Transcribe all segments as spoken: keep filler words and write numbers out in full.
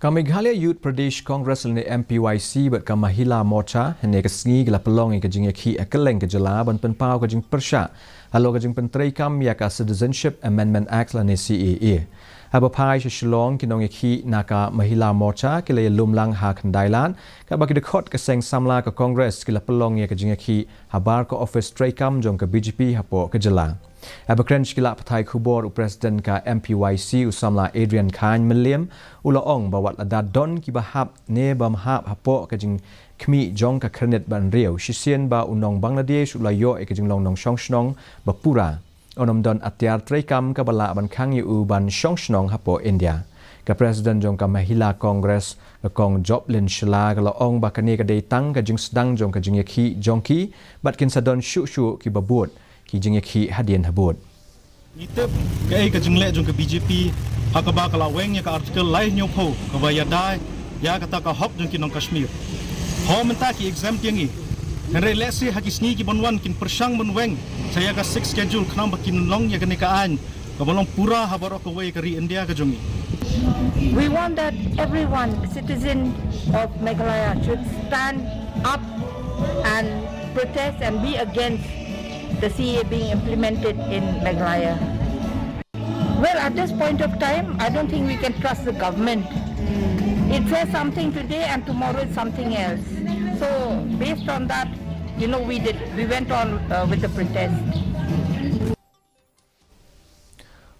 Ka Meghalaya Youth Pradesh Congress lane M P Y C bad ka Mahila Morcha hynne ka sngi ki la pynlong ïa ka jingïakhih ha kylleng ka jylla ban pynpaw ka jingpyrshah halor ka jingpyntreikam ïa ka Citizenship Amendment Act lane C A A. Haba phai sha Shillong, ki nongïakhih na ka Mahila Morcha ki la ïalum lang ha Khyndai Lad, katba ki dkhot ka seng samla ka Congress ki la pynlong ïa ka jingïakhih habar ka ophis treikam jong ka B J P hapoh ka jylla. Haba kren sha ki lad pathai khubor, u President ka M P Y C, u samla Adrian Chyne Mylliem, u la ong ba wat lada don kiba hap ne bym hap hapoh ka jingkhmih jong ka khyrnit ba hynriew, shisien ba u nong Bangladesh u la ïoh ïa ka jinglong nongshong shnong ba pura, un ym don atiar treikam kaba lah ban khang ïa u ban shong shnong hapoh India. Ka President jong ka Mahila Congress, ka Kong Joplin Shylla, ka la ong ba kane ka dei tang ka jingsdang jong ka jingïakhih jong ki, bad kin sa don shuh shuh kiba bud ki jingïakhih hadien habud. Ngi tip kaei ka jingleh jong ka B J P ha kaba ka la weng ïa ka Article laiphew kaba ïada ïa kata ka hok jong ki nong Kashmir. Ho mynta ki exempt ïa ngi. Hynrei lehse ha ki sngi ki ban wan kin pyrshang ban weng sha ïa ka Sixth Schedule khnang ba kin long ïa kane ka aiñ kaba long pura ha baroh kawei ka ri India ka jong ngi. We want that everyone, citizen of Meghalaya, should stand up and protest and be against the C A A being implemented in Meghalaya. Well, at this point of time, I don't think we can trust the government. It says something today and tomorrow it's something else. So, based on that, you know, we did, we went on uh, with the protest.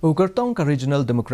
U kyrtong ka Regional Democratic